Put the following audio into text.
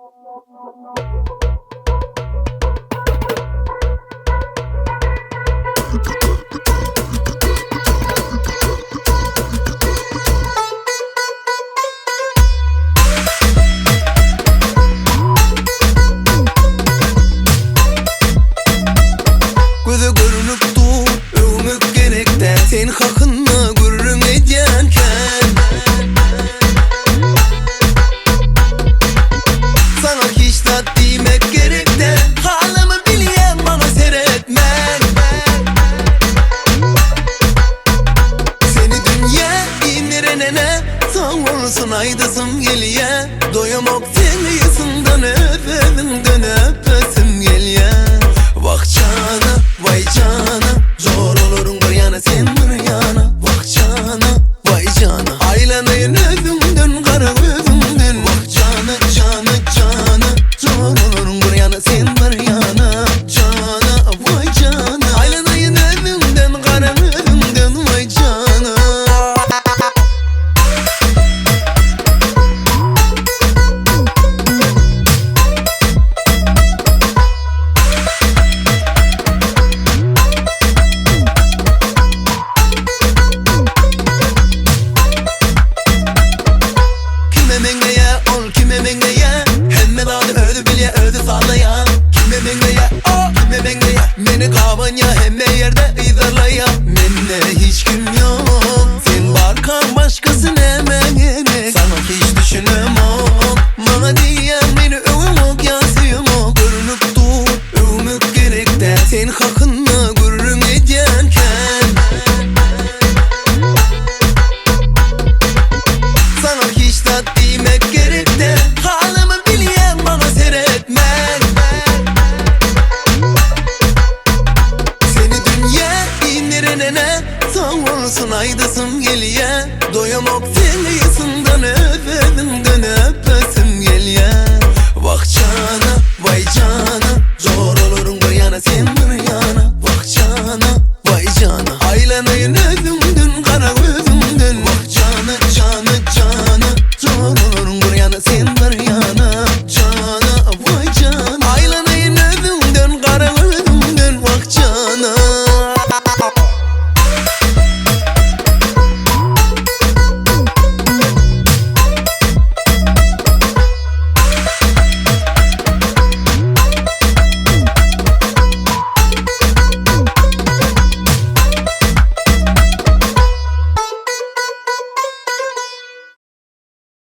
Göze görünüp dur, öwmek gerek däl Sen hakynda gürrüň edýänkäm. Saňa hiç zat diýmek gerek däl Halymy bilýäň maňa seretmän. Seni dünýä inderenene sag bolsun aýdasym gelýä Doýamok seň ysyňdan öpeziňden öp.